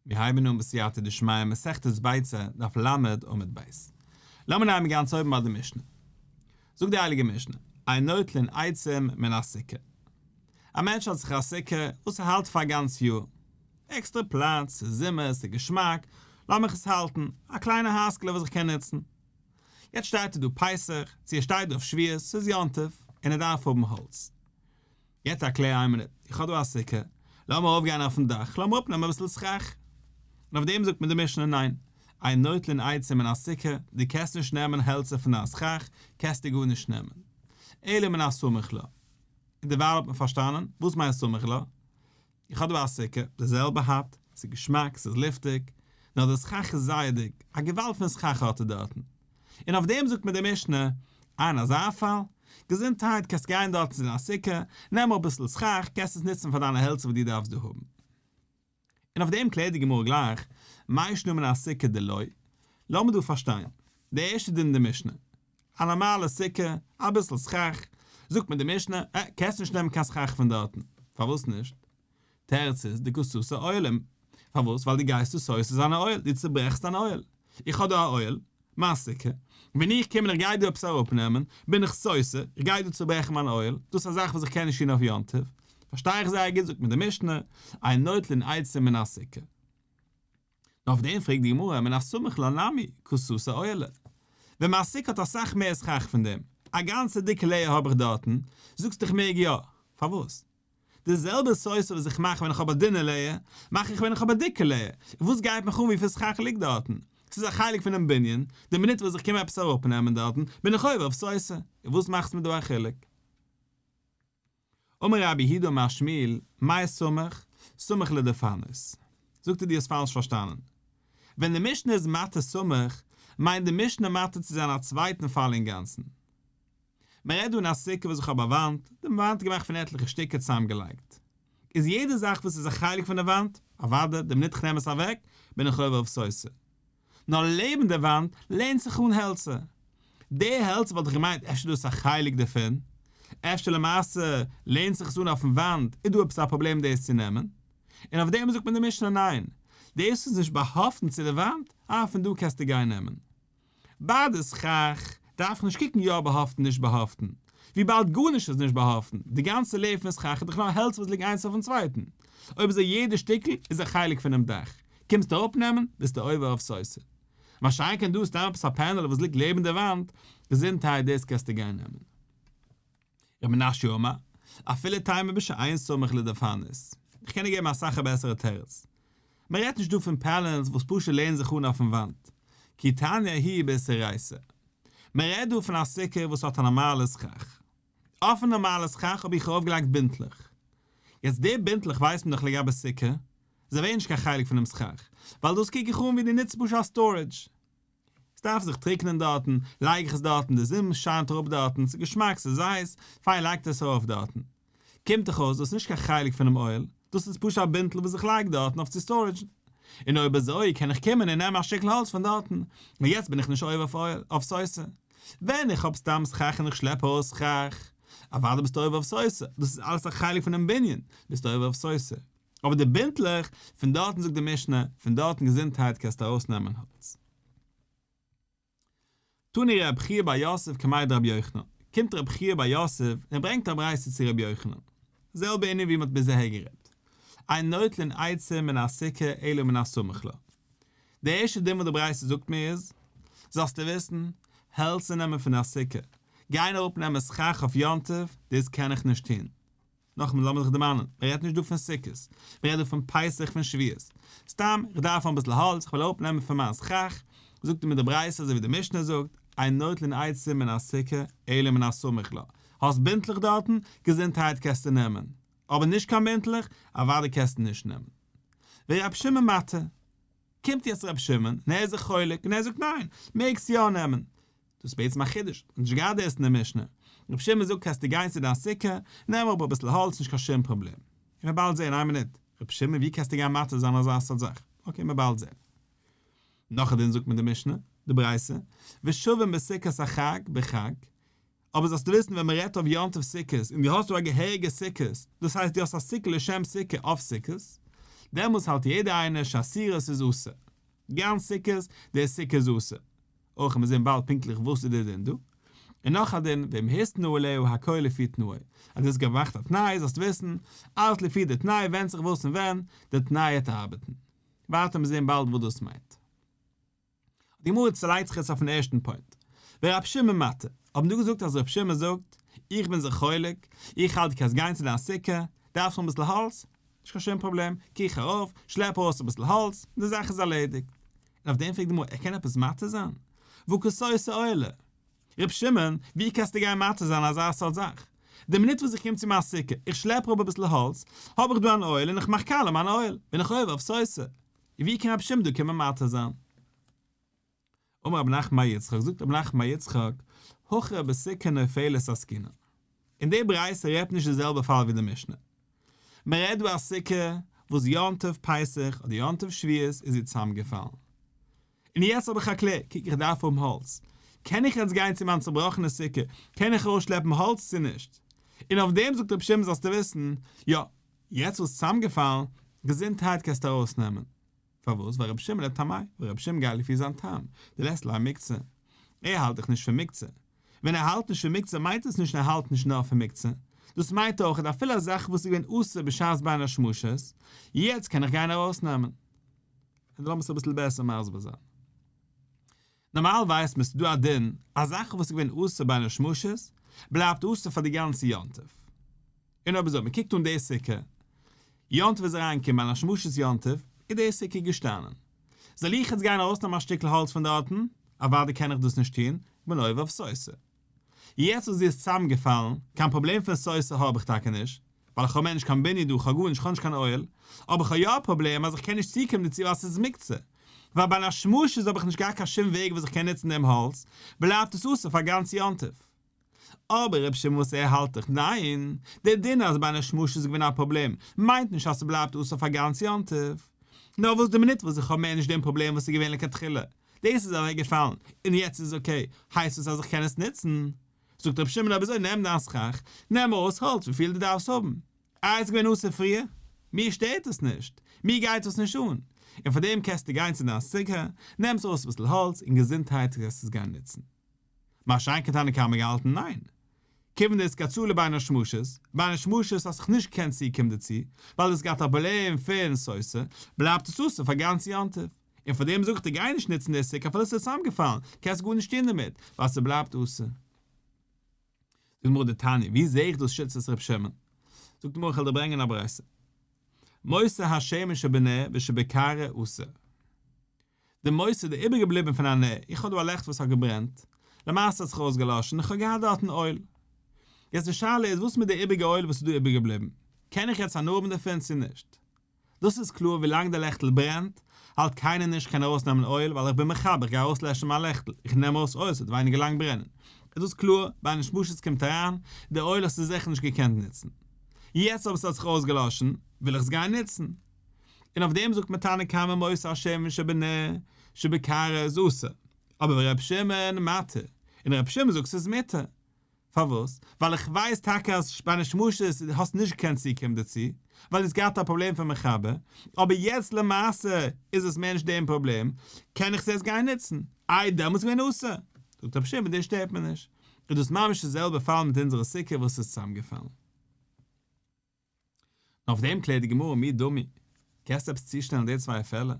מיר הייבן אן בסייעתא דשמיא מסכת ביצה, דף ל עמוד ב'. לאמיר נעמען גאנץ אויבן ביי די משנה. זאגט די הייליגע משנה, אין נוטלין עצים מן הסוכה. א מענטש האט זיך א סוכה וואס ער האלט פאר א גאנץ יאר. עקסטערע פלאץ, ס'איז זומער, ס'איז געשמאק, לאמיך עס האלטן, א קליינע הייזקעלע וואס איך קען נוצן. יעצט שטייט ער דא פסח, צו ער שטייט דא אויף שבועות, ס'איז יום טוב, און ער דארף האבן האלץ. יעצט א קלער איין מינוט, איך האב דא א סוכה, לאמיר ארויפגיין אויפן דאך, לאמיר אפנעמען אביסל סכך. און אויף דעם זאגט מיר די משנה ניין, אין נוטלין עצים מן הסוכה, דו קענסט נישט נעמען העלצער פון דיין סכך, קענסטו גארנישט נעמען. אלא מן הסמוך לה. און דערווייל האט מען פארשטאנען, וואס מיינט סמוך לה? איך האב דא א סוכה, די זעלבע hut, ס'איז געשמאק, ס'איז לופטיג, נאר די סכך איז זייער דיק, א געוואלד פון סכך האט ער דארטן. און אויף דעם זאגט מיר די משנה, אה אין אזא פאל, געזונטהייט, קענסט גיין דארטן צו דיין סוכה, נעם אביסל סכך, קענסט עס נוצן פאר דיינע העלצער וואס דו דארפסט דא האבן. און אויף דעם קלערט די גמרא גלייך, מאי שנא מן הסוכה דלא, לאמיר דא פארשטיין, די ערשטע דין אין די משנה, א נארמאלע סוכה, אביסל סכך, זאגט מיר די משנה, אה, קענסט נישט נעמען קיין סכך פון דארטן, פארוואס נישט? תירוץ איז, דקא סתר אוהלא, פארוואס? ווייל דו גייסט דא סותר זיין א אוהל, דו צוברעכסט אן אוהל, איך האב דא א אוהל, מיין סוכה, ווען איך קום און איך גיי דא עפעס אראפנעמען, בין איך סותר, איך גיי דא צוברעכן מיין אוהל, דאס איז א זאך וואס איך קען נישט טון אויף יום טוב, פארשטיי איך זייער גוט זאגט מיר די משנה, אין נוטלין עצים מן הסוכה. נאר אויף דעם פרעגט די גמרא, מן הסמוך לה נמי, קא סתר אוהלא. ווען מיין סוכה האט אסאך מער סכך פון דעם, א גאנצע דיקע layer האב איך דארטן, זאגסטו איך מעג יא, פארוואס? די זעלבע סותר וואס איך מאך ווען איך האב א דינע layer, מאך איך ווען איך האב א דיקע layer, און וואס גייט מיך אן וויפיל סכך ליגט דארטן? ס'איז א חלק פונעם בנין, די מינוט וואס איך קום עפעס אראפנעמען דארטן, בין איך עובר אויף סותר, און וואס מאכסט מיר דא א חילוק? אמר רב יהודה אמר שמואל, מאי סמוך? סמוך לדפנות. זאגט ער דו האסט פאלש פארשטאנען. ווען די משנה איז מתיר סמוך, מיינט די משנה מתיר צו זיין א צווייטן פאל אינגאנצן. מען רעדט דא אין א סוכה וואס איך האב א וואנט, די וואנט איז געמאכט פון עטליכע שטיקער צוזאמגעלייגט. איז יעדע זאך וואס איז א חלק פון די וואנט, אוודאי, די מינוט איך נעם עס אוועק, בין איך עובר אויף סותר. נאר לעבן די וואנט לענט זיך אן העלצער. די העלצער וואלט איך געמיינט אפשר דאס איז א חלק דערפון, אפשר למעשה לענט זיך עס אן אויפן וואנט, איז דא עפעס א פראבלעם דאס צו נעמען? און אויף דעם זאגט מען די משנה ניין, דאס איז נישט באהאפטן צו די וואנט, אה פון דא קענסטו גיין נעמען. ביי די סכך דארף איך נישט קוקן יא באהאפטן נישט באהאפטן, וויבאלד גארנישט איז נישט באהאפטן, די גאנצע layer פון סכך איז דאך נאר העלצער וואס ליגן איינס אויפן צווייטן, אויב אזוי יעדע שטיקל איז א חלק פונעם דאך, קומסטו אראפנעמען ביסטו עובר אויף סותר. מה שאין כן דא סתם עפעס א panel וואס ליגט לעבן די וואנט, געזונטהייט דאס קענסטו גיין נעמען. ר' מנשיא אמר, אפילו תימא בשאין סמוך לדפנות. איך קען דיר געבן אסאך א בעסערע תירוץ. מען רעדט נישט דא פון panels וואס פשוט לענען זיך אן אויפן וואנט. כי תניא ההיא באיסרייתא. מען רעדט דא פון א סוכה וואס האט א נארמאלע סכך. אויפן נארמאלע סכך האב איך ארויפגעלייגט בינטלעך. יעצט די בינטלעך ווייסט מען דאך לגבי סוכה, זיי ווערן נישט קיין חלק פונעם סכך, ווייל דאס קוק איך אן ווי דו נוצט פשוט א storage. ס'דארף זיך טריקענען דארטן, לייג איך עס דארטן, די זון שיינט אראפ דארטן, ס'איז געשמאק, ס'איז הייס, פיין לייגט עס ארויף דארטן. קומט דאך אויס דאס איז נישט קיין חלק פונעם אוהל, דאס איז פשוט א בינטל וואס איך לייג דארטן אויף צו storage ן. און אויב אזוי קען איך קומען און נעמען א שטיקל האלץ פון דארטן, און יעצט בין איך נישט עובר אויף אויף סותר. ווען איך האב סתם סכך און איך שלעפ ארויס סכך, אוודאי ביסטו עובר אויף סותר, דאס איז אלעס א חלק פונעם בנין, ביסטו עובר אויף סותר. אבער די בינטלעך, פון דארטן זאגט די משנה, פון דארטן געזונטהייט קענסטו ארויסנעמען האלץ. תני רב חייא בר יוסף קמיה דרבי יוחנן, קומט רב חייא בר יוסף און ער ברענגט א ברייתא צו רבי יוחנן, זעלבע ענין ווי מען האט ביז אהער גערעדט, אין נוטלין עצים מן הסוכה אלא מן הסמוך לה. די ערשטע דין וואס די ברייתא זאגט מיר איז, זאלסטו וויסן, העלצער נעמען פון א סוכה, גיין אראפ נעמען סכך אויף יום טוב, דאס קען איך נישט טון. נאכאמאל לאמיר זיך דערמאנען, מען רעדט נישט דא פון סוכות, מען רעדט דא פון פסח פון שבועות. סתם, איך דארף אביסל האלץ, איך וויל אראפנעמען פון מיין סכך, זאגט ער מיט די ברייתא אזוי ווי די משנה זאגט, אין נוטלין עצים מן הסוכה אלא מן הסמוך לה. האסט בינטלעך דארטן, געזונטהייט קענסטו נעמען. אבער נישט קיין בינטלעך, אוודאי קענסטו נישט נעמען. ורבי שמעון מתיר. קומט יעצט רבי שמעון און ער איז זיך חולק און ער זאגט ניין, מעגסט יא נעמען. דאס איז בעצם א חידוש, נישט געהאט דאס אין די משנה. רבי שמעון זאגט קענסטו גיין צו דיין סוכה, נעם אראפ אביסל האלץ נישט קיין שום פראבלעם. און מיר באלד זעהן, איין מינוט, רבי שמעון ווי קענסטו גיין מתיר זיין אזא סארט זאך? okay מיר באלד זעהן. נאך א דין זאגט מיר די משנה, די ברייתא, ושווין בסוכת החג בחג, אבער זאלסטו וויסן ווען מען רעדט אויף יום טוב סוכות און דו האסט דא א געהעריגע סוכות, דאס הייסט דו האסט א סוכה לשם סוכה אויף סוכות, דעמאלס האלט יעדער איינער שאסורה ס'איז אסור. גאנץ סוכות, די סוכה איז אסור. אויך מיר זעהן באלד פונקטליך וואס איז די דין דא. און נאך א דין, ואם התנה עליה הכל לפי תנאו. אז דו האסט געמאכט א תנאי זאלסטו וויסן, אלעס לפי די תנאי ווענדט זיך וואס און ווען, די תנאי העט ארבעטן. ווייטער מיר זעהן באלד וואס דאס מיינט. די גמרא צעלייגט זיך יעצט אויפן ערשטן point. ורב שמעון מתיר, האבן דא געזאגט אז רב שמעון זאגט, איך בין זיך חולק, איך האלט דו קענסט גיין צו דיין סוכה, דארפסט אביסל האלץ, נישט קיין שום פראבלעם, קריך ארויף, שלעפ ארויס אביסל האלץ, און די זאך איז ארלעדיגט. און אויף דעם פרעגט די גמרא, ער קען עפעס מתיר זיין? והא קא סותר אוהלא. ר' שמעון, ווי קענסטו גיין מתיר זיין אזא סארט זאך? די מינוט וואס איך קום צו מיין סוכה, איך שלעפ אראפ אביסל האלץ, האב איך דא אן אוהל און איך מאך קאלע מיין אוהל, בין איך עובר אויף סותר. ווי קען רבי שמעון דא קומען מתיר זיין? אמר רב נחמן בר יצחק, זאגט רב נחמן בר יצחק, הכא בסוכה נופלת עסקינן. אין די ברייתא רעדט נישט די זעלבע פאל ווי די משנה. מען רעדט דא א סוכה וואס יום טוב פסח אדער יום טוב שבועות איז זי צוזאמגעפאלן. און יעצט האב איך א קלער, קוק איך דארף האבן האלץ, קען איך יעצט גיין צו מיין צובראכענע סוכה, קען איך ארויסשלעפן האלץ צו נישט? און אויף דעם זאגט רבי שמעון זאלסטו וויסן, יא, יעצט וואס צוזאמגעפאלן, געזונטהייט קענסטו ארויסנעמען. פארוואס? ווייל רבי שמעון לטעמיה, ווייל רבי שמעון גייט לפי זיין טעם, דלית ליה מוקצה. ער האלט דאך נישט פון מוקצה. ווען ער האלט נישט פון מוקצה מיינט עס נישט ער האלט נישט נאר פון מוקצה, דאס מיינט אויך אז אפילו א זאך וואס איז געווען אסור בשעת בין השמשות, יעצט קען איך גיין ארויסנעמען. און לאמיר עס אביסל בעסער מסביר זיין. נארמאל ווייסט מען ס'איז דא א דין, א זאך וואס איז געווען אסור בין השמשות, בלייבט אסור פאר די גאנצע יום טוב. און אויב אזוי, מ'קוקט אן די סוכה, יום טוב איז אריינגעקומען בין השמשות יום טוב, איז די סוכה געשטאנען. זאל איך יעצט גיין ארויסנעמען א שטיקל האלץ פון דארטן? אוודאי קען איך דאס נישט טון, כ'בין עובר אויף סותר. יעצט וואס זי איז צוזאמגעפאלן, קיין פראבלעם פון סותר האב איך טאקע נישט, ווייל איך האב מער נישט קיין בנין דא, כ'האב גארנישט, כ'האב נישט קיין אוהל, אבער כ'האב יא א פראבלעם אז איך קען נישט צוקומען דערצו ווייל ס'איז מוקצה, ווייל בין השמשות האב איך נישט געהאט קיין שום וועג וואס איך קען נוצן דעם האלץ, בלייבט עס אסור פאר גאנץ יום טוב. אבער ר' שמעון וואס ער האלט דאך ניין, דער דין אז בין השמשות איז געווען א פראבלעם, מיינט נישט אז ס'בלייבט אסור פאר גאנץ יום טוב. נאר וואס די מינוט וואס איך האב מער נישט דעם פראבלעם וואס איז געווען לכתחילה, דאס איז אוועק געפאלן, און יעצט איז okay, הייסט עס אז איך קען עס נוצן? זאגט רבי שמעון אויב אזוי נעם דיין סכך, נעם ארויס האלץ וויפיל דו דארפסט האבן. איי איז געווען אסור פריער? מיר שטערט עס נישט, מיר גייט עס נישט אן, און פאר דעם קענסטו גיין צו דיין סוכה, נעמסט ארויס אביסל האלץ און געזונטהייט קענסטו עס גיין נוצן. מה שאין כן תנא קמא געהאלטן ניין. כיוון דאיתקצאי לבין השמשות, בין השמשות האסט זיך נישט געקענט צוקומען דערצו, ווייל דו האסט געהאט א פראבלעם פון סותר, בלייבט עס אסור פאר גאנץ יום טוב. און פאר דעם זאג איך דיר גיי נישט נוצן די סוכה אפילו עס איז צוזאמגעפאלן, קענסט גארנישט טון דערמיט, ווייל ס'בלייבט אסור. זאגט די גמרא דתניא, ווי זעה איך דאס שיטת ר' שמעון? זאגט די גמרא איך וועל דיר ברענגען א ברייתא. מותר השמן שבנר ושבקערה אסור. די מותר די איבערגעבליבן פון א נר, איך האב דא א לעכט וואס האט געברענט, למעשה האט זיך אויסגעלאשן, איך האב געהאט דארטן אויל. יעצט די שאלה איז וואס מיט די איבעריגע אויל וואס איז דא איבערגעבליבן, קען איך יעצט הנאה האבן דערפון צו נישט? דאס איז קלאר ווילאנג די לעכטל ברענט האלט קיינער נישט קען ארויסנעמען אויל ווייל איך בין מכבה איך גיי ארויסלעשן מיין לעכטל איך נעם ארויס אויל ס'וועט ווייניגער לאנג ברענען איז דאס קלאר בין השמשות קומט אריין די אויל האסטו זיכער נישט געקענט נוצן יעצט אויב ס'האט זיך אויסגעלאשן וויל איך עס גיין נוצן און אויף דעם זאגט מען תנא קמא מותר השמן שבנר שבקערה איז אסור אבער ר' שמעון מתיר און ר' שמעון זאגט ס'איז מותר פארוואס? ווייל איך ווייס טאקע אז בין השמשות האסט נישט געקענט צוקומען דערצו, ווייל האסט געהאט א פראבלעם פון מכבה, אבער יעצט למעשה איז עס מער נישט דעם פראבלעם, קען איך עס יעצט גיין נוצן. איי דעמאלטס געווען אסור? זאגט רבי שמעון דאס שטערט מיר נישט. איז דאס ממש די זעלבע פאל מיט אונזערע סוכה וואס איז צוזאמגעפאלן. און אויף דעם קלערט די גמרא מי דמי, קענסט עפעס צושטעלן די צוויי פעלער?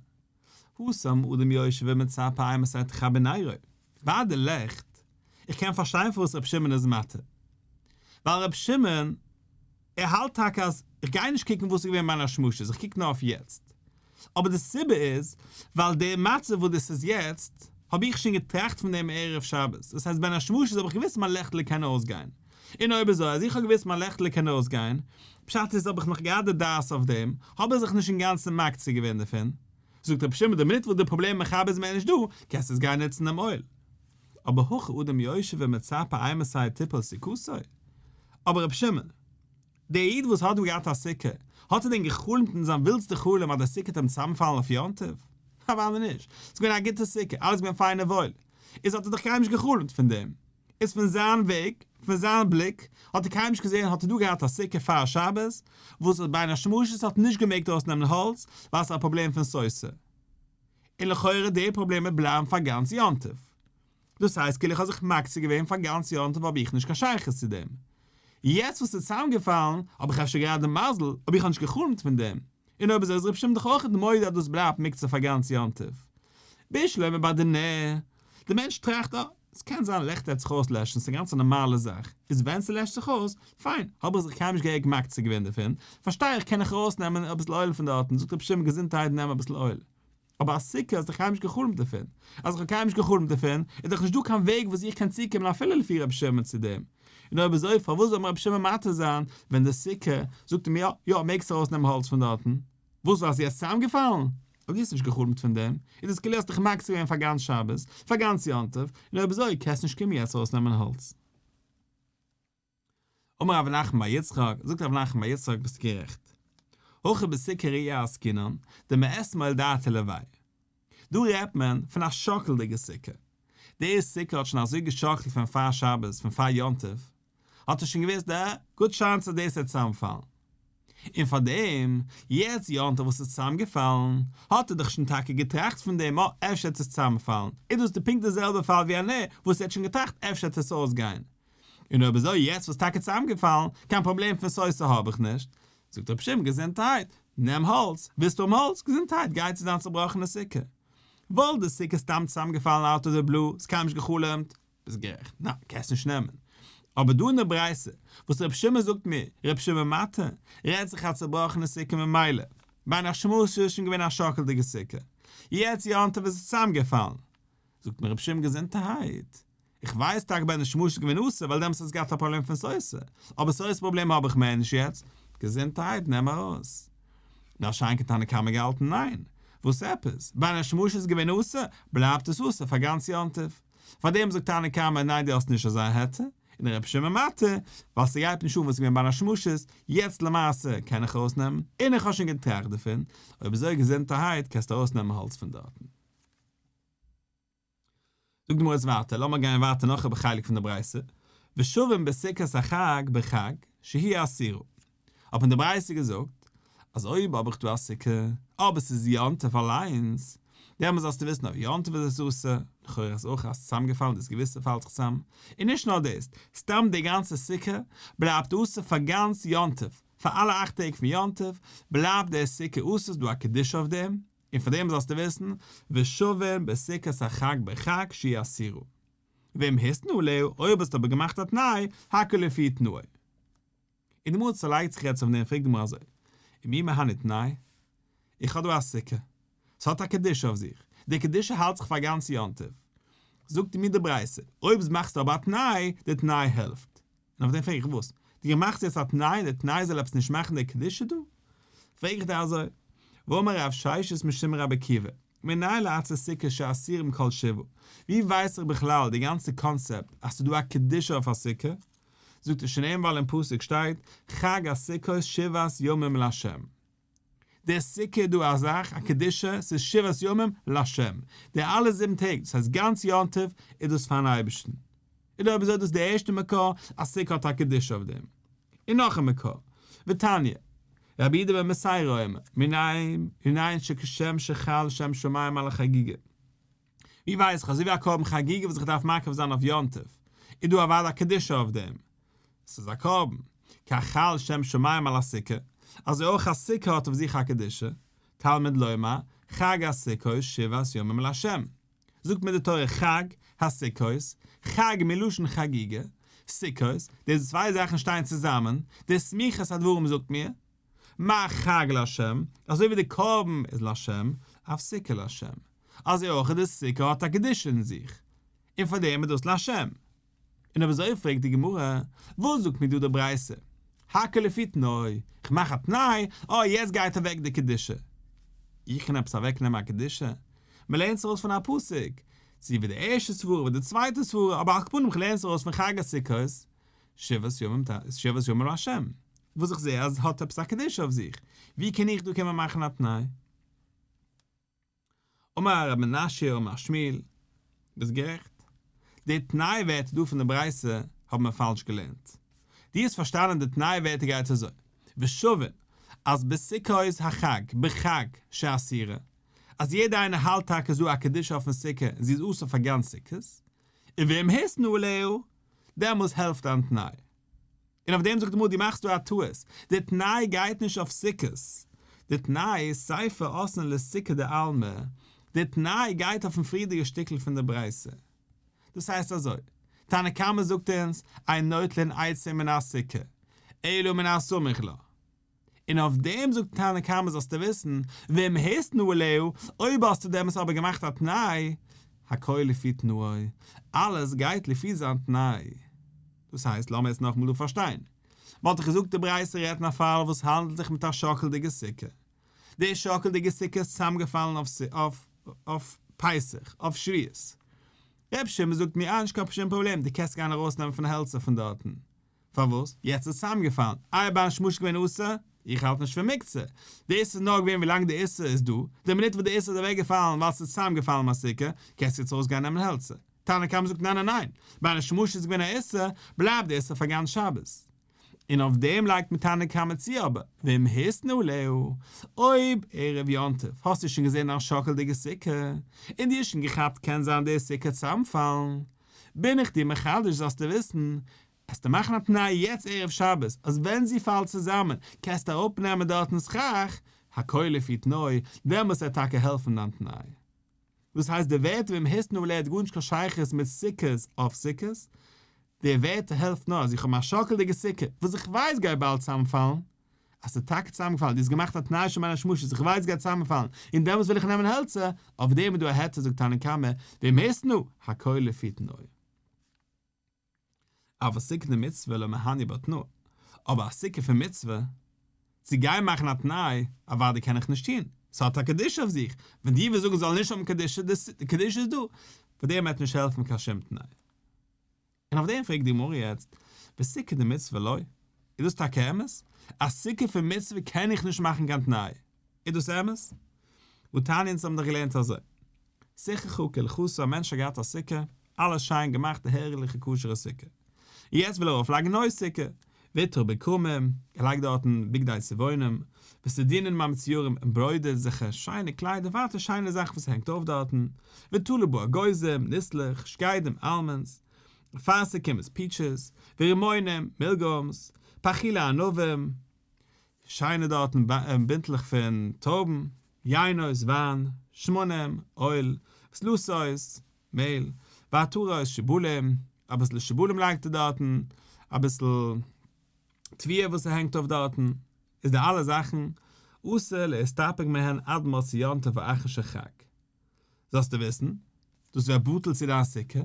התם אדם יושב ומצפה אימתי תכבה נרו, ביי די לעכט, איך קען פארשטיין פארוואס רבי שמעון איז מתיר, ווייל רבי שמעון ער האלט טאקע אז איך גיי נישט קוקן וואס איז געווען בין השמשות, איך קוק נאר אויף יעצט, אבער די סיבה איז ווייל די מצב וואס דאס איז יעצט האב איך שוין געטראכט פון דעם ערב שבת, דאס הייסט בין השמשות האב איך געוואוסט מיין לעכטעלע קען אויסגיין, און אויב אזוי אז איך האב געוואוסט מיין לעכטעלע קען אויסגיין, פשט איז האב איך נאך געהאט די דעת אויף דעם, האב איך זיך נישט אינגאנצן מקצה געווען דערפון. זאגט רבי שמעון די מינוט וואס די פראבלעם מכבה איז מער נישט דא, קענסטו עס גיין נוצן דעם אויל. אבער הכא אדם יושב ומצפה אימתי תיפול סוכתו. אבער רבי שמעון. דער איד וואס האט דא געהאט א סוכה, האט ער דען גע'חלומ'ט אין זיין ווילדסטע חלום אז דער סוכה וועט אים צוזאמפאלן אויף יום טוב? אוודאי נישט, ס'איז געווען א גוטע סוכה, אלעס געווען פיין און וואויל, איז האט ער דאך קיינמאל נישט גע'חלומ'ט פון דעם. איז פון זיין וועג, פון זיין בליק, האט ער קיינמאל נישט געזען האט ער דא געהאט א סוכה פאר שבת, וואס האט בין השמשות האט נישט געמעגט ארויסנעמען האלץ, ווייל ס'איז א פראבלעם פון סותר. און לכאורה די פראבלעם וועט בלייבן פאר גאנץ יום טוב. דאס הייסט כאילו איך האב זיך מקצה געווען פאר גאנץ יום טוב האב איך נישט קיין שייכות צו דעם. יעצט וואס ס'איז צוזאמגעפאלן האב איך אפשר געהאט די מזל אבער איך האב נישט גע'חלומ'ט פון דעם. און אויב אזוי איז ר' שמעון דאך אויך מודה אז דאס בלייבט מוקצה פאר גאנץ יום טוב. בשלמא ביי די נר. די מענטש טראכט אה, ס'קען זיין לעכט וועט זיך אויסלעשן, ס'איז גאנץ א נארמאלע זאך, איז ווען ס'לעשט זיך אויס, פיין, האב איך זיך קיינמאל נישט געהעריג מקצה געווען דערפון, פארשטיי איך קען איך ארויסנעמען אביסל אויל פון דארטן, זאגט רבי שמעון געזונטהייט נעם אביסל אויל. אבער א סוכה האסט דאך קיינמאל נישט גע'חלומ'ט דערפון, אז איך האב קיינמאל נישט גע'חלומ'ט דערפון, איז דאך נישט דא קיין וועג וואס איך קען צוקומען אפילו לפי רבי שמעון צו דעם. און אויב אזוי פארוואס זאל מיר רבי שמעון מתיר זיין ווען די סוכה זאגט אים יא, יא מעגסט ארויסנעמען האלץ פון דארטן? וואס ווייל ס'איז יעצט צוזאמגעפאלן? אויב דו האסט נישט גע'חלומ'ט פון דעם, איז דאס כאילו האסט דיך מקצה געווען פאר גאנץ שבת, פאר גאנץ יום טוב, און אויב אזוי קענסט נישט קומען יעצט ארויסנעמען האלץ. אמר רב נחמן בר יצחק, זאגט רב נחמן בר יצחק ביסט גערעכט. הכא בסוכה רעועה עסקינן, דמאתמול דעתיה לויה. דא רעדט מען פון א שאקלדיגע סוכה. די סוכה האט שוין אזוי געשאקלט פון פאר שבת, פון פאר יום טוב, האט ער שוין געוואוסט א גוד טשאנס אז דאס וועט צוזאמפאלן. און פאר דעם, יעצט יום טוב וואס איז צוזאמגעפאלן, האט ער דאך שוין טאקע געטראכט פון דעם, אה, אפשר וועט עס צוזאמפאלן. איז דאס די פונקט די זעלבע פאל ווי א נר, וואס ער האט שוין געטראכט אפשר וועט עס אויסגיין. און אויב אזוי יעצט וואס טאקע צוזאמגעפאלן, קיין פראבלעם פון סותר האב איך נישט. זאגט רבי שמעון געזונטהייט, נעם האלץ, ווילסט האבן האלץ, געזונטהייט, גיי צו דיין צובראכענע סוכה. וואלט די סוכה סתם צוזאמגעפאלן out of the blue, ס'קיינמאל נישט גע'חלומ'ט, ביסט גערעכט, ניין, קענסט נישט נעמען. אבער דא אין די ברייתא, וואס רבי שמעון זאגט מיר, רבי שמעון מתיר, רעדט זיך א צובראכענע סוכה ממילא. בין השמשות איז שוין געווען א שאקלדיגע סוכה. יעצט יום טוב איז עס צוזאמגעפאלן. זאגט מיר רבי שמעון געזונטערהייט, איך ווייס טאקע בין השמשות איז געווען אסור ווייל דעמאלטס האט עס געהאט א פראבלעם פון סותר, אבער סותר פראבלעם האב איך מער נישט יעצט, געזונטערהייט נעם ארויס. מה שאין כן תנא קמא געהאלטן ניין, וואס עפעס, בין השמשות איז געווען אסור, בלייבט עס אסור פאר גאנץ יום טוב. פארדעם זאגט תנא קמא ניין דו האסט נישט אזא היתר, און רבי שמעון מתיר, ווייל ס'גייט נישט אן וואס איז געווען בין השמשות, יעצט למעשה קען איך ארויסנעמען, און איך האב שוין געטראכט דערפון, אויב אזוי געזונטערהייט קענסטו ארויסנעמען האלץ פון דארטן. זאגט די גמרא יעצט ווייטער, לאמיר גיין ווייטער נאך א חלק פון די ברייתא, ושווין בסוכת החג בחג שהיא אסורה, האט מען די ברייתא געזאגט אז אויב האב איך דא א סוכה, אבער ס'איז יום טוב אליינס, דעמאלס זאלסטו וויסן אויף יום טוב איז עס אסור, לכאורה איז אויך אז צוזאמגעפאלן דאס געוויסע פאלט זיך צוזאם, און נישט נאר דאס, סתם די גאנצע סוכה בלייבט אסור פאר גאנץ יום טוב, פאר אלע אכט טעג פון יום טוב בלייבט די סוכה אסור, ס'איז דא א קדושה אויף דעם, און פאר דעם זאלסטו וויסן, ושווין בסוכת החג בחג שהיא אסורה. ואם התנה עליה, אויב האסטו אבער געמאכט א תנאי, הכל לפי תנאו. און די גמרא צעלייגט זיך יעצט אויף דעם פרעגט די גמרא אזוי, ומי מהני תנאי? איך האב דא א סוכה, ס'האט א קדושה אויף זיך, די קדושה האלט זיך פאר גאנץ יום טוב. זאגט מיר די ברייתא, אויב מאכסטו אבער א תנאי, די תנאי העלפט. און אויף דעם פרעג איך וואס? דו מאכסט יעצט א תנאי די תנאי זאל עפעס נישט מאכן די קדושה דא? פרעג איך דיר אזוי, והאמר רב ששת משום רבי עקיבא, מנין לעצי סוכה שאסורים כל שבעה, ווי ווייס איך בכלל די גאנצע קאנצעפט אז ס'איז דא א קדושה אויף א סוכה? זאגט ער שנאמר ווייל אין פסוק שטייט חג הסוכות שבעת ימים לה'. די סוכה איז דא א זאך א קדושה, ס'איז שבעת ימים לה', די אלע זיבן טעג, דאס הייסט גאנץ יום טוב, איז דאס פארן אייבערשטן. און אויב אזוי איז דאס די ערשטע מקור אז סוכה האט א קדושה אויף דעם. און נאך א מקור, ותניא, רבי יהודה בן בתירא אומר, מנין מנין שכשם שחל שם שמים על החגיגה. ווי ווייס איך אזוי ווי א קרבן חגיגה וואס איך דארף מקריב זיין אויף יום טוב, איז דא אוודאי א קדושה אויף דעם, ס'איז א קרבן, כך חל שם שמים על הסוכה, אזוי אויך א סוכה האט אויף זיך א קדושה, תלמוד לומר, חג הסוכות שבעת ימים לה'. זאגט מיר די תורה חג הסוכות, חג מלשון חגיגה, סוכות, די צוויי זאכן שטייען צוזאמען, די סמיכות הדברים זאגט מיר, מה חג לה', אזוי ווי די קרבן איז לה', אף סוכה לה'. אזוי אויך די סוכה האט א קדושה אין זיך, און פאר דעם איז דאס לה'. און אויב אזוי פרעגט די גמרא, וואס זאגט מיר דא די ברייתא? הכל לפי תנאו, איך מאך א תנאי, אה יעצט גייט אוועק די קדושה. איך קען עפעס אוועק נעמען א קדושה? מען לערנט עס ארויס פון א פסוק, צו ווי די ערשטע סברה ווי די צווייטע סברה, אבער על כל פנים איך לערן עס ארויס פון חג הסוכות, שבעת ימים שבעת ימים לה', וואס איך זע אז עס האט עפעס א קדושה אויף זיך, ווי קען איך דא קומען מאכן א תנאי? אמר רב מנשיא אמר שמואל, ביסט גערעכט. די תנאי ווערטער דא פון די ברייתא האבן מיר פאלש געלערנט. דו האסט פארשטאנען די תנאי ווערטער גייט אזוי, ושווין, אז בסוכות החג, בחג, שאסורה, אז יעדער איינער האלט טאקע ס'דא א קדושה אויפן סוכה און זי איז אסור פאר גאנץ סוכות, און ואם התנה עליה, דעמאלס העלפט דיין תנאי. און אויף דעם זאגט די גמרא דו מאכסט דא א טעות, די תנאי גייט נישט אויף סוכות, די תנאי איז סיפא אתאן לסוכה דעלמא, די תנאי גייט אויפן פריערדיגע שטיקל פון די ברייתא. דאס הייסט אזוי, תנא קמא זאגט אונז, אין נוטלין עצים מן הסוכה, אלא מן הסמוך לה. און אויף דעם זאגט תנא קמא זאלסטו וויסן, ואם התנה עליה, אויב האסטו דעמאלס אבער געמאכט א תנאי, הכל לפי תנאו, אלעס גייט לפי זיין תנאי. דאס הייסט, לאמיר עס נאכאמאל דא פארשטיין. וואלט איך געזאגט די ברייתא רעדט אין א פאל וואס האנדלט זיך מיט א שאקלדיגע סוכה. די שאקלדיגע סוכה איז צוזאמגעפאלן אויף אויף פסח, אויף שבועות. ר' שמעון זאגט מיר, אה, נישט קיין שום פראבלעם, דו קענסט גיין ארויסנעמען פון העלצער פון דארטן. פארוואס? יעצט איז צוזאמגעפאלן. איי בין השמשות געווען אסור? איך האלט נישט פון מוקצה. דאס איז נאר געווען ווילאנג די איסור איז דא. די מינוט וואס די איסור איז אוועקגעפאלן ווייל ס'איז צוזאמגעפאלן מהסוכה, קענסטו יעצט ארויסגיין נעמען העלצער. תנא קמא זאגט ניין ניין ניין, בין השמשות איז געווען א איסור, בלייבט די איסור פאר גאנץ שבת. און אויף דעם לייגט מיר תנא קמא צו אבער, ואם התנה עליה, אויב ערב יום טוב האסטו שוין געזען דיין שאקלדיגע סוכה, און דו האסט שוין געכאפט קען זיין די סוכה צוזאמפאלן, בין איך דיר מחדש זאלסטו וויסן, עסטו מאכן א תנאי יעצט ערב שבת אז ווען זי פאלט צוזאמען קענסטו אראפנעמען דארטן סכך, הכל לפי תנאו, דעמאלס וועט טאקע העלפן דיין תנאי. דאס הייסט די ווערטער ואם התנה עליה האט גארנישט קיין שייכות מיט סוכות אויף סוכות, די ווערטער העלפט נאר אז איך האב א שאקעלדיגע סוכה וואס איך ווייס גייט באלד צוזאמפאלן, אז ס'איז טאקע צוזאמגעפאלן, דו האסט געמאכט א תנאי שוין בין השמשות איך ווייס ס'גייט צוזאמפאלן און דעמאלס וויל איך נעמען העלצער, אויף דעם איז דא א היתר זאגט תנא קמא ואם התנה הכל לפי תנאו. אבל סוכה דמצוה לא מהני בה תנאה, אבער א סוכה פון מצוה, צו גיין מאכן א תנאי, אוודאי קען איך נישט טון, ס'האט א קדושה אויף זיך, ווען דו ווילסט זאגן ס'זאל נישט האבן קדושה, די קדושה איז דא, פאר דעם וועט נישט העלפן קיין שום תנאי. און אויף דעם פרעגט די גמרא יעצט, וסוכה דמצוה לא? איז דאס טאקע אמת? א סוכה פון מצוה קען איך נישט מאכן קיין תנאי, איז דאס אמת? והתניא אונז האבן דאך געלערנט אזוי, סיככה כהלכתה א מענטש האט געהאט א סוכה, אלעס שיין געמאכט א הערליכע כשר'ע סוכה, און יעצט וויל ער ארויף לייגן נוי סוכה, ועטרה בכרמים, ער לייגט דארטן בגדי צבעונים, וסדינין המצוירים, עמברוידערט זיכער שיינע קליידער ווייטער שיינע זאכן וואס הענגט אויף דארטן, ותלה בה אגוזים, ניסלעך, שקדים, almonds, אפרסקים איז peaches, ורימונים, מילגרוימס, פחולי ענבים, שיינע דארטן בינטלעך פון טרויבן, יינות, וויין, שמנים, oil, וסלתות, מעהל, ועטרות, שיבולים, אביסל שיבולים לייגט ער דארטן, אביסל תבואה וואס ער הענגט אויף דארטן, איז די אלע זאכן אסור להסתפג מהן עד מוצאי יום טוב האחרון של חג. זאלסטו וויסן, דאס ווערט בטל צו דיין סוכה,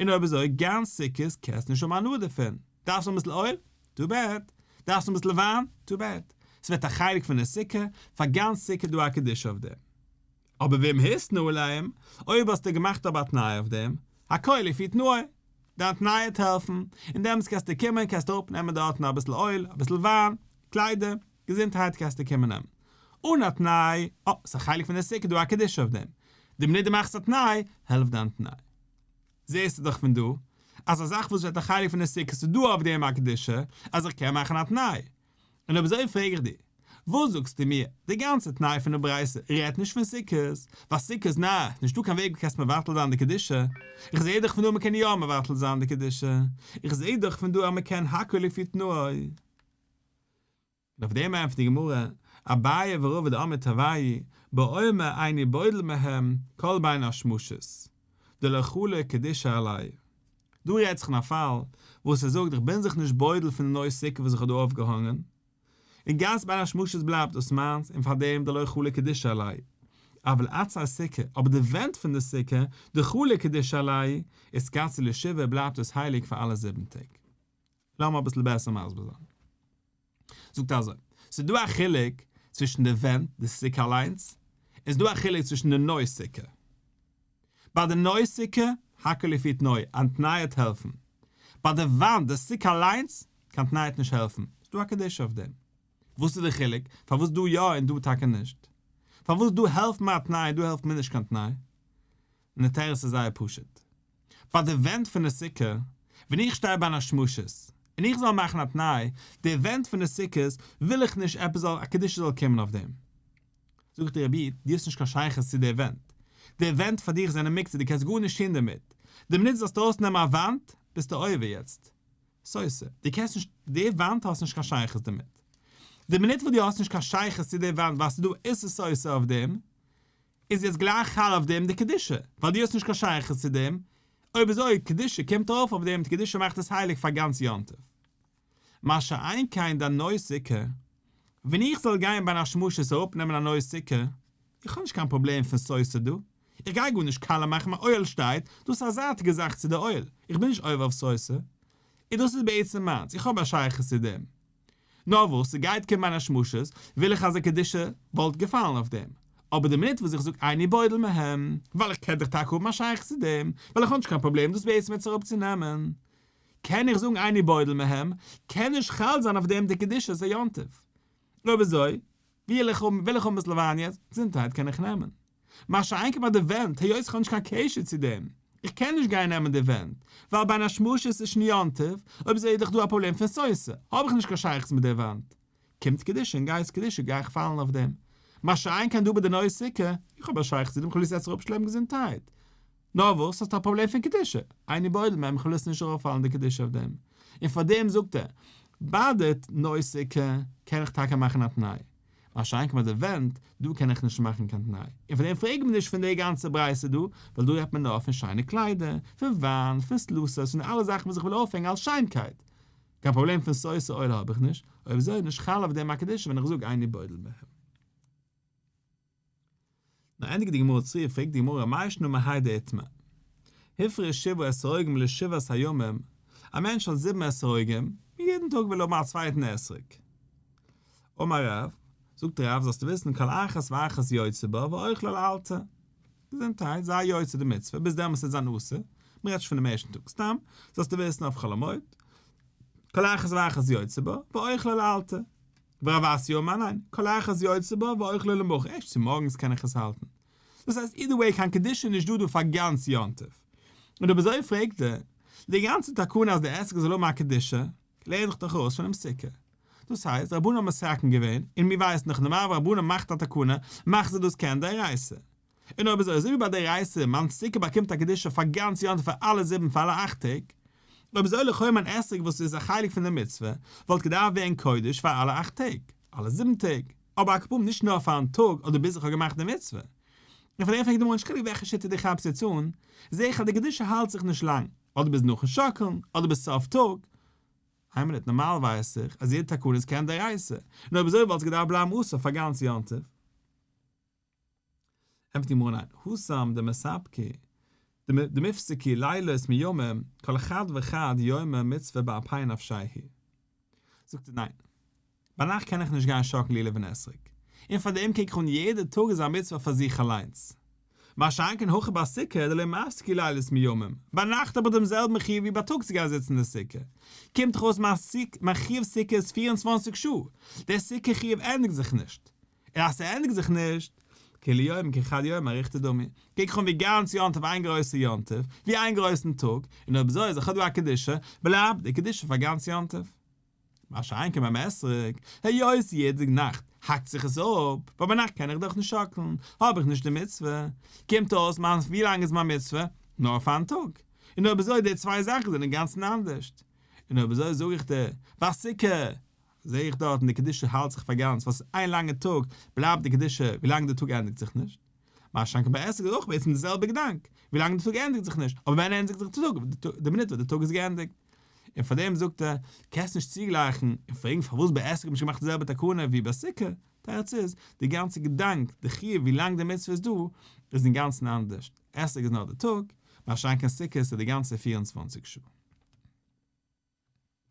און אויב אזוי גאנץ סוכות קענסטו נישט האבן הנאה דערפון, דארפסט אביסל oil? Too bad. דארפסט אביסל וויין? Too bad. ס'ווערט א חלק פון די סוכה, פאר גאנץ סוכה איז דא א קדושה אויף דעם. אבער ואם התנה עליהם, אויב האסטו געמאכט אבער א תנאי אויף דעם, הכל לפי תנאו, דיין תנאי וועט העלפן, און דעמאלטס קענסטו קומען קענסטו אראפנעמען דארטן אביסל oil, אביסל וויין, קליידער, געזונטהייט קענסטו קומען נעמען. אן א תנאי, אה, ס'איז א חלק פון די סוכה דא א קדושה אויף דעם. די מינוט דו מאכסט א תנאי, העלפט דיין תנאי. זעסטו דאך פון דא, אז א זאך וואס ווערט א חלק פון די סוכה ס'איז דא אויף דעם א קדושה, אז איך קען מאכן א תנאי. און אויב אזוי פרעג איך דיר, וואס זאגסטו מיר, די גאנצע תנאי פון די ברייתא רעדט נישט פון סוכות, ווייל סוכות נעה, נישטא קיין וועג ווי קענסט מבטל זיין די קדושה, איך זעה דאך פון דא מ'קען יא מבטל זיין די קדושה, איך זעה דאך פון דא אז מ'קען הכל לפי תנאו. און אויף דעם ענטפערט די גמרא, אביי ורבא דאמרי תרוייהו, באומר איני בודל מהם כל בין השמשות, דלא חלה קדושה עלייהו. דא רעדט זיך אין א פאל וואס ער זאגט איך בין זיך נישט בודל פון די נוי סוכה וואס איך האב דא אויפגעהאנגען, און גאנץ בין השמשות בלייבט דאס מיינס און פארדעם דלא חלה קדושה עלייהו. אבל עצי סוכה, אבער די ווענט פון די סוכה, דחלה קדושה עלייהו, איתקדשו לשבעה בלייבט דאס הייליג פאר אלע זיבן טעג. לאמיר אביסל בעסער מסביר זיין. זאגט אזוי, ס'איז דא א חילוק צווישן די ווענט, די סוכה אליינס, און ס'איז דא א חילוק צווישן די נוי סוכה. ביי די נוי סוכה, הכל לפי תנאו, א תנאי וועט העלפן. ביי די וואנט, די סוכה אליינס, קיין תנאי וועט נישט העלפן. ס'איז דא א קדושה אויף דעם. וואס איז די חילוק? פארוואס דא יא און דא טאקע נישט? פארוואס דא העלפט מיר א תנאי און דא העלפט מיר נישט קיין תנאי? און די תירוץ איז זייער פשוט. ביי די ווענט פון די סוכה, ווען איך שטיי בין השמשות, און איך זאל מאכן א תנאי, די ווענט פון די סוכות וויל איך נישט עפעס זאל א קדושה זאל קומען אויף דעם. זאגט דער רבי, דו האסט נישט קיין שייכות צו די ווענט, די ווענט פאר דיך זענען מוקצה, דו קענסט גארנישט טון דערמיט, די מינוט דו זאלסט ארויסנעמען א וואנט, ביסטו עובר יעצט. סותר, דו קענסט נישט, די וואנט האסט נישט קיין שייכות דערמיט. די מינוט וואס דו האסט נישט קיין שייכות צו די וואנט ווייל ס'איז דא איסור סותר אויף דעם, איז יעצט גלייך חל אויף דעם די קדושה, ווייל דו האסט נישט קיין שייכות צו דעם, אויב אזוי קדושה קומט ארויף אויף דעם, די קדושה מאכט עס הייליג פאר גאנץ יום טוב. מה שאין כן די נוי סוכה, ווען איך זאל גיין בין השמשות אראפנעמען א נוי סוכה, איך האב נישט קיין פראבלעם פון סותר דא, איך גיי גארנישט קאלע מאכן מיין אוהל שטייט, דאס איז א זייטיגע זאך צו די אוהל, איך בין נישט עובר אויף סותר, און דאס איז בעצם מיינס, איך האב א שייכות צו דעם. נאר וואס, ס'גייט קומען בין השמשות, וויל איך אז די קדושה וואלט געפאלן אויף דעם. אבער די מינוט וואס איך זאג איני בודל מהם, ווייל איך קען דאך טאקע האבן א שייכות צו דעם, ווייל איך האב נישט קיין פראבלעם דאס בעצם יעצט אראפצונעמען, קען איך זאגן איני בודל מהם, קען נישט חל זיין אויף דעם די קדושת היום טוב. אויב אזוי, וויל איך האבן וויל איך האבן אביסל וויין יעצט, געזונטהייט קען איך נעמען. מה שאין כן ביי די ווענט, היות איך האב נישט קיין קשר צו דעם, איך קען נישט גיין נעמען די ווענט, ווייל בין השמשות איז שוין יום טוב, אויב אזוי איז דאך דא א פראבלעם פון סותר, האב איך נישט קיין שייכות מיט די וואנט. קומט קדושה און גייסט קדושה גיי איך פאלן אויף דעם. מה שאין כן דא ביי די נוי סוכה, איך האב א שייכות צו דעם, כ'וויל עס יעצט אראפשלעפן געזונטהייט. נאר וואס, האסט א פראבלעם פון קדושה, איני בודל מהם, כ'וויל עס נישט ארויפפאלן די קדושה אויף דעם. און פאר דעם זאגט ער, ביי די נוי סוכה קען איך טאקע מאכן א תנאי, מה שאין כן ביי די ווענט, דא קען איך נישט מאכן קיין תנאי. און פאר דעם פרעג מיר נישט פון די גאנצע ברייתא דא, ווייל דא רעדט מען נאר פון שיינע קליידער, פון וויין, פון דלתות, פון אלע זאכן וואס איך וויל אויפהענגען אלס שיינקייט. קיין פראבלעם פון סותר אוהל האב איך נישט, אויב אזוי איז נישט חל אויף דעם א קדושה ווען איך זאג איני בודל מהם. נאר ענדיגט די גמרא צו, פרעגט די גמרא מאי שנא מהאי דאיתמר הפריש שבעה אתרוגים לשבעת הימים, א מענטש האט זיבן אתרוגים, און יעדן טאג וויל ער האבן א צווייטן אתרוג. אמר רב, זאגט רב, זאלסטו וויסן כל אחת ואחת יוצא בה ואוכלה לאלתר. געזונטהייט, זיי יוצא די מצוה, ביז דעמאלס וועט זיין אסור, מען רעדט נישט פונעם ערשטן טאג, סתם, זאלסטו וויסן אויף חול המועד, כל אחת ואחת יוצא בה ואוכלה לאלתר. ורב אסי אמר ניין, כל אחת יוצא בה ואוכלה למחר, ערשט צומארגנס קען איך עס האלטן. דאס הייסט either way קיין קדושה איז נישט דא דא פאר גאנץ יום טוב. און אויב אזוי פרעגט ער, די גאנצע תקנה אז די אתרוג זאל האבן א קדושה, לערן איך דאך ארויס פונעם סוכה. דאס הייסט, רבנן האבן מתקן געווען, און מיר ווייסן דאך נארמאל ווען רבנן מאכט א תקנה, מאכן זיי דאס כעין דאורייתא. און אויב אזוי, אזוי ווי ביי דאורייתא, מיין סוכה באקומט א קדושה פאר גאנץ יום טוב פאר אלע זיבן פאר אלע אכט טעג, אויב אזוי לכאו' מיין אתרוג וואס איז א חלק פון די מצוה, וואלט געדארפט ווערן קודש פאר אלע אכט טעג, אלע זיבן טעג, אבער על כל פנים נישט נאר פארן טאג אדער ביז איך האב געמאכט די מצוה. און פאר דעם פרעגט די גמרא נישט חילוק וועלכע שיטה דו כאפסט יעצט אן, זעה איך אז די קדושה האלט זיך נישט לאנג, אדער ביז נאכן שאקלן, אדער ביז סוף טאג. איין מינוט, נארמאל ווייס איך אז יעדע תקנה איז כעין דאורייתא, און אויב אזוי וואלט עס געדארפט בלייבן אסור פאר גאנץ יום טוב. ענטפערט די גמרא ניין, התם דמספקי, דמיפסקי לילות מימים, כל חד וחד יומא מצוה באפי נפשיה היא. זאגט ער ניין, ביינאכט קען איך נישט גיין שאקלן לולב און אתרוג, און פאר דעם קוק איך אן יעדע טאג איז א מצוה פאר זיך אליינס. מה שאין כן הכא בסוכה דלא מפסקי לילות מימים, ביינאכט האב איך דעם זעלבן חיוב ווי בייטאג צו גיין זיצן אין די סוכה, קומט דאך אויס מיין חיוב סוכה איז 24 שעה, דער סוכה חיוב ענדיגט זיך נישט, און אז ס'ענדיגט זיך נישט, כולי יום כחד יומא אריכתא דמי, קוק איך אן ווי גאנץ יום טוב איין גרויסע יום טוב, ווי איין גרויסן טאג, און אויב אזוי איז דאך דא א קדושה, בלייבט די קדושה פאר גאנץ יום טוב. מה שאין כן ביים אתרוג, היות יעדע נאכט האקט זיך עס אפ, ווייל ביינאכט קען איך דאך נישט שאקלן, האב איך נישט די מצוה, קומט אויס מיין ווי לאנג איז מיין מצוה? נאר פארן טאג. און אויב אזוי די צוויי זאכן זענען אינגאנצן אנדערשט. און אויב אזוי זאג איך דיר, בסוכה, זעה איך דארט און די קדושה האלט זיך פאר גאנץ ווייל ס'איז איין לאנגע טאג בלייבט די קדושה ווילאנג די טאג ענדיגט זיך נישט. מה שאין כן ביי אתרוג איז אויך בעצם די זעלבע געדאנק, ווילאנג די טאג ענדיגט זיך נישט, אבער ווען ענדיגט זיך די טאג? די מינוט וואס די טאג איז געענדיגט. און פאר דעם זאגט ער, קענסט נישט צוגלייכן און פרעגן פארוואס ביי אתרוג האט מען נישט געמאכט די זעלבע תקנה ווי ביי סוכה, תירוץ איז, די גאנצע געדאנק, די חיוב ווילאנג די מצוה איז דא, איז אינגאנצן אנדערש, אתרוג איז נאר די טאג, מה שאין כן סוכה איז די גאנצע 24 שעה.